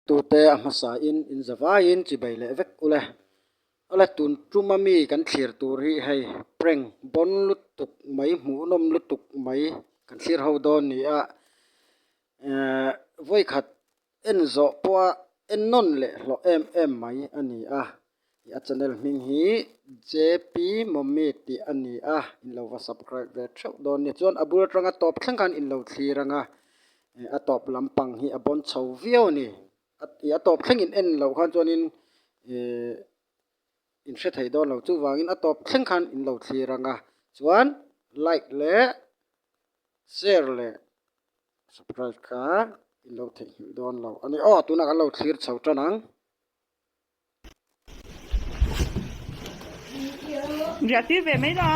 Tute a hmasa in in zavaiin chibai leh vek ule. Awle tun tuma mi kan thlir tur hi hei prank bawn lutuk mai hmuhnawm lutuk mai kan thlir ho dawn ni a. Ehh vawikhat en zawh pawha en nawn leh hlawh em em mai a ni a. A channel hming hi JP Mommy tih a ni a, in lo va subscribe ve theuh dawn nia. Chuan a bul atanga tawp thleng khan in lo thlir ang a, a tawp lampang hi a bawn chho viau a ni. A tawp thleng in en loh khan chuanin ihh in hre thei dawn lo. Chuvangin a tawp thleng khan in lo thlir ang a, chuan like leh share leh subscribe kha in lo theihnghilh dawn lo a ni. Aw tunah kan lo thlir chho tan ang. Riah tir ve mai la.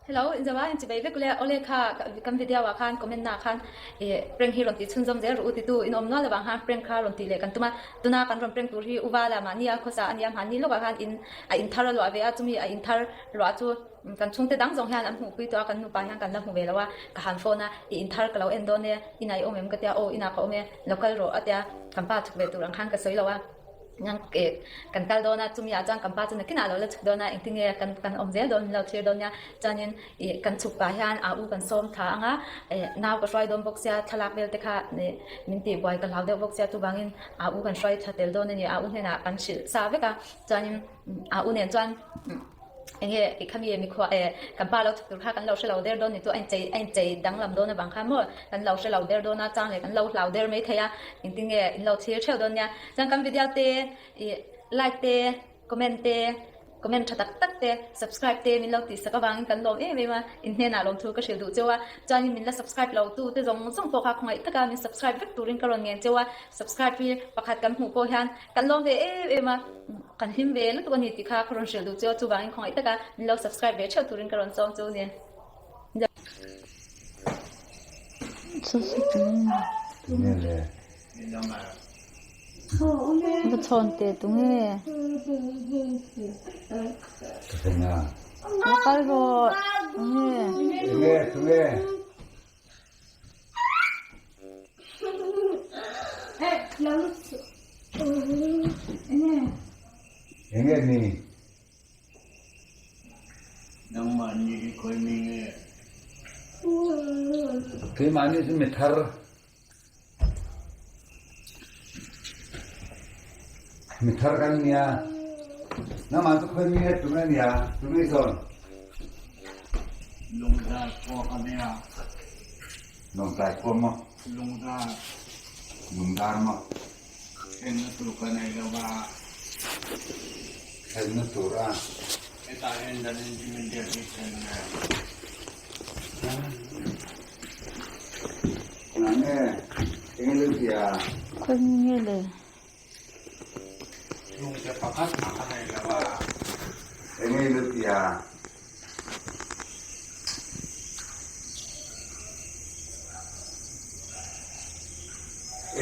Hello, in zawa in chibai vek le ole kha kan video ah khan comment na khan e prank hi rawn ti chhunzawm zel rawh u titu in awm nual avang khan prank kha rawn ti leh kan tum a tuna kan rawn prank tur hi uva la mahni a khawsa ania mahni lawkah khan in a in thar a luah ve a chumi a in thar luah chu Kan chhungte dang zawng hian an hmuhpui tawh a, kan nupa hian kan la hmu ve lo a, ka han phone a, i inthar ka lo en dawn e, inah i awm em ka tia, aw inah ka awm e, lo kal rawh a tia, kan pa chhuk ve tur ang khan ka sawi lo a, nang eh kan kal dawn a, chumi ah chuan kan pa chu nakinah a lo la chhuk dawn a, engtin nge kan kan awm zel dawn min lo thlir dawn nia, chuanin ih kan chhuk pah hian a u kan sawm thla ang a, eh nau ka hruai dawn bawk sia, thlalak vel te kha ih min tih buai ka hlau deuh bawk sia, chuvangin a u kan hruai thla tel dawn a ni, a u hnenah kan hrilh sa vek a, chuanin a u nen chuan. Enge i khami mikhua e kan pa lo chhuk tur kha kan lo hre lo der dawn ni chu a inchei a inchei danglam dawn avang khan maw kan lo hre lo der dawn a chang leh kan lo hlau der mai thei a engtin nge in lo thlir theuh dawn nia chuan kan video te ih like te comment te comment tha tak tak te subscribe te min lo tih sak avangin kan lawm em em a in hnenah lawmthu ka hrilh duh cheu a chuanin min la subscribe lo tu te zawng zawng pawh kha khawngaih taka min subscribe vek turin ka rawn ngen cheu a subscribe hi pakhat kan hmuh pawh hian Kan lawm ve em em a, kan hlim ve lutuk a ni tih kha ka rawn hrilh duh chu a, chuvangin khawngaih taka min lo subscribe ve theuh turin ka rawn sawm chu a ni. Va chhawn teh tunge? Va kal rawh tunge? Enge ni? Nangmahni hi khawi mi nge? Keimahni chu mi thar. Mi thar kan nia. Nangmah chu khawi mi nge tunge nia? Tunge i zawn? Lungzar khua ka nia. Lawngtlai khua maw? Lungzar. Lungzar maw? Enna tur ka nei lo va. Enna tur a? Hetah hian dan in chu min biak hi thlen nge? Engah nge? Enge lo ti a? Khawi nge le? Chhungte pakhat mah ka nei lo a. Enge lo ti a?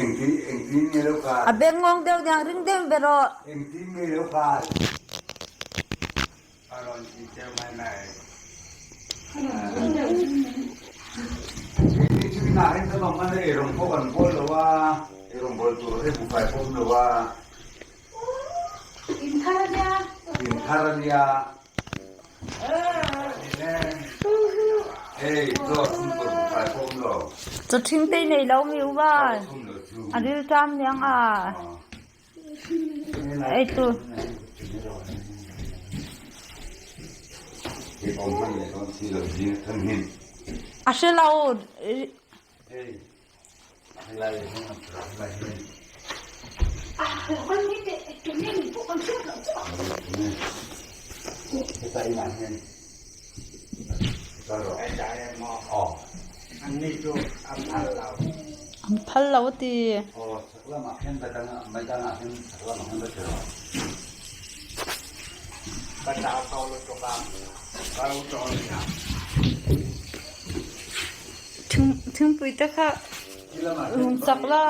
Engtin engtin nge lo kai? A beng ngawng deuh dang ring deuh ber rawh. Engtin nge lo kai? A rawn ti deuh mai mai. Keini chu inah hian kan awm hman a, eirawng pawh kan bawl lo a, eirawng bawl tur hi buhfai pawh awm lo a. Inthar a nia. Inthar a nia. Hei chaw thum tur buhfai pawh awm lo. Chaw ṭhing te i nei lo mi u va. A ril ṭam niang a. Ei tu. A hre lo. An phal lo a ti. Thingpui te kha lum chak la.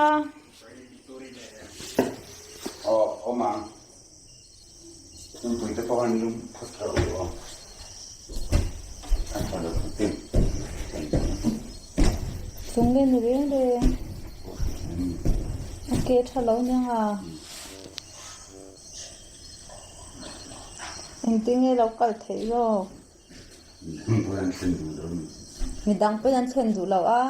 Tunge ni reng reng. A ke tha lo nia nga. Engtin nge lo kal theih zawk? Midang pawhin an thlen duh lo a.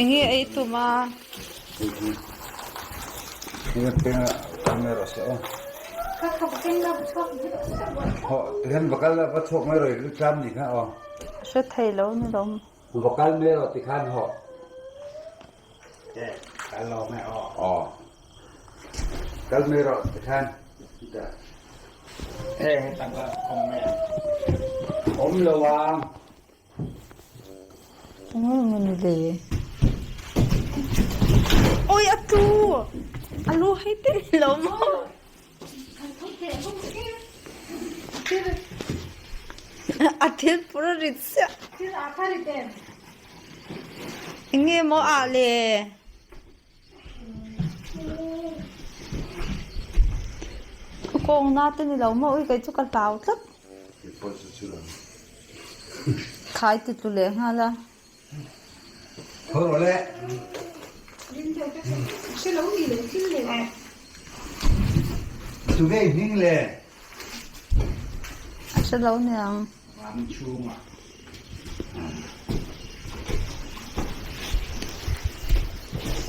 Enge ei tum a? Hre thei lo ni lo. Enge maw ni le? Oi a tu! A lu hei te ni lo maw? A thil pur a rit siah. Enge maw ah le? Kawng na te ni lo maw ui kei chu ka hlau tlat. Khai ti tlu leh nghal a. A hre lo niang.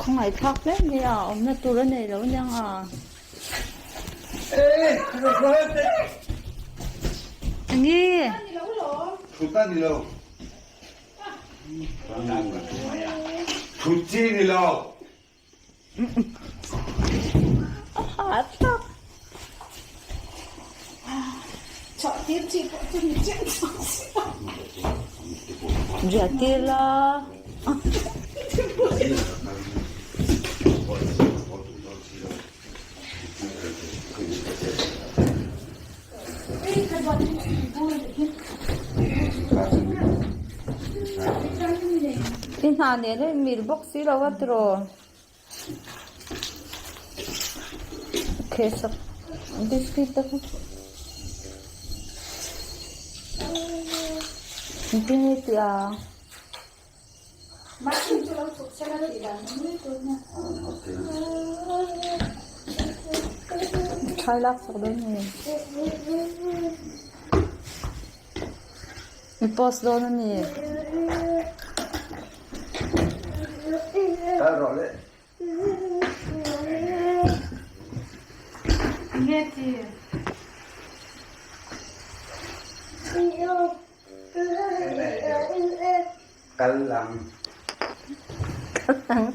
Khawngaih thlak hle mai a, awmna tur a nei lo aniang a. Enge? Riah tir la. I hna nen a inmil bawk si lo a tiraw? Khesak biscuit te kha engtin nge tih a? Thlai lak chak dawn nge? I post dawn a ni. Kal ang. Kal ang.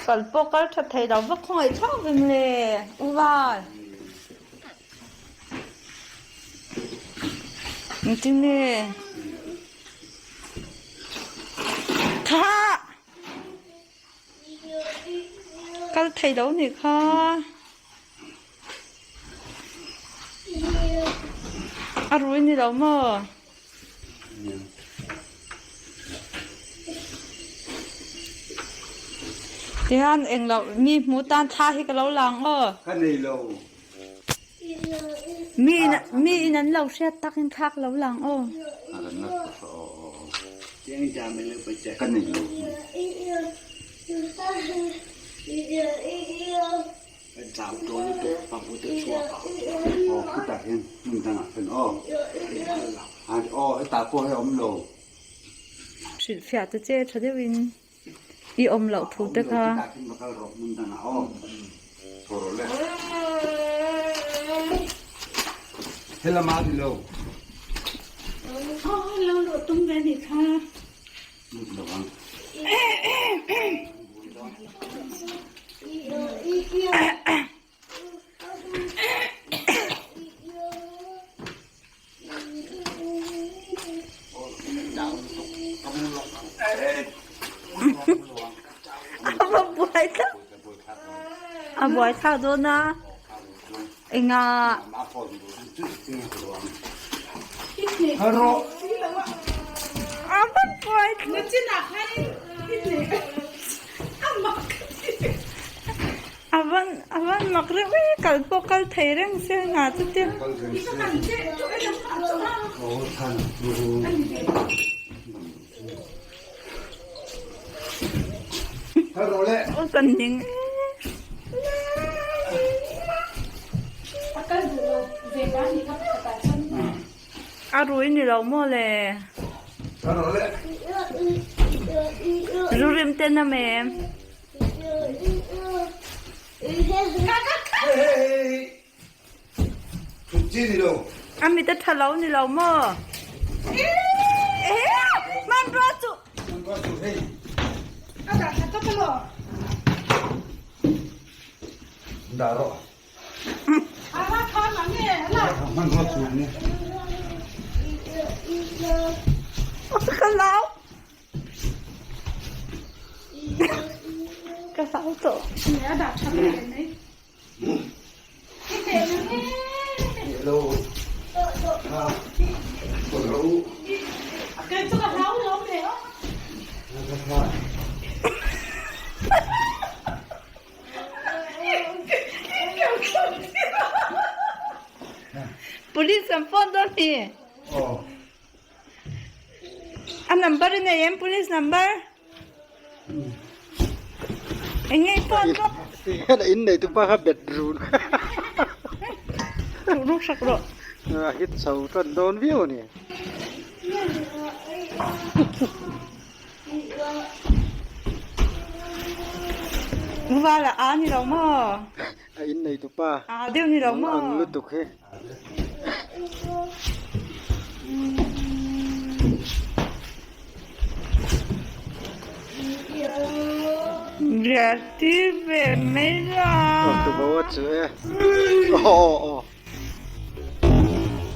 Kal pawh kal tha thei lo va khawngaih thlak vem le u val. Engtin nge? Thah! Kal thei lo nih kha. A rui ni lo maw? Tihian englo mi hmu tan thla hi ka lo lang aw. Ka nei lo. Mi in mi in an lo hriat takin thla ka lo lang aw. Ka nei lo. Aw khutah hian hmun dangah khan aw aw hetah pawh hei a awm lo. Hrilhfiah ta che tha deuhin i awm loh thu te kha. Khutah khan va kal rawh hmun dangah aw thaw rawh le. Helama ni lo. Aw lo luh tum ve nih kha. A buaithlak dawn a enga a va buaithlak a van a van mak reuh e kal pawh kal thei reng se hna chu te. Aw kan ning e. A rui ni lo maw le. Zu rim ten a mem. A mit a tha lo ni lo maw? Hmanrua chu. Ka lau. Ka hlau tawh. Police kan phone dawn hi. A number i nei em police number? Eng nge i phone bawk? Ti hian a in nei tu pa kha bet run. Ruk ruk sak rawh. A hit chho tan dawn viau a ni. Vala a ni lo maw? A in nei tu pa. A deuh ni lo maw? Ang lutuk hi. Riati ve mai la. Aw tu bo a chu e. Aw aw aw.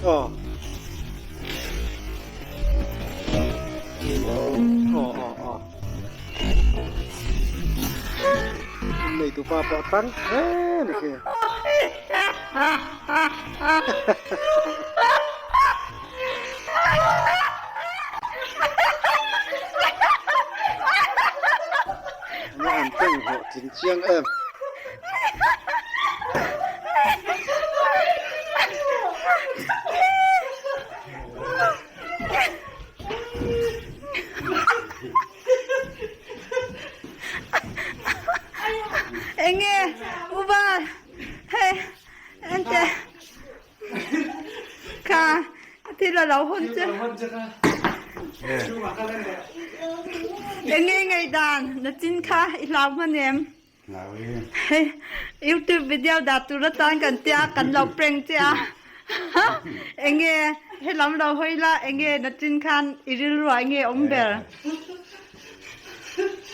Aw. Aw aw aw. Nei tu pa pawh tang hle ni khi. Enge an teng hlawh tling chiang em. Enge uba hei ente kha thil a lo hawn che enge ngaihdan na chin kha i hlau hman em hei youtube video dah tur atan kan tia kan lo prank che a enge helam lo hawi la enge na chin khan i rilru ah enge awm ber.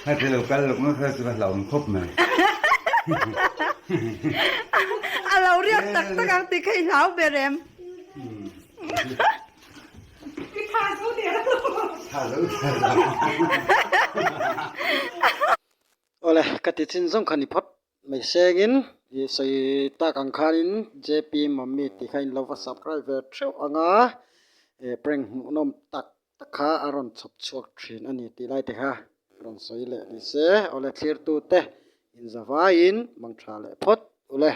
Hei lo kal lawk ngawt kha chu ka hlauhawm khawp mai. A lo riak tak tak ang tih kha i hlau ber em? I tha zo der lo. Tha zo der lo. Awle, ka ti chin zawng kha ni phawt mai sengin i sawi tak ang khanin JP Mummy tih kha in lo va subscribe ve theuh ang a, prank hmuhnawm tak tak kha a rawn chhawp chhuak thin a ni tih lai te kha rawn sawi leh ni se. Awle thlirtute inzavaiin mangtha leh phawt ule.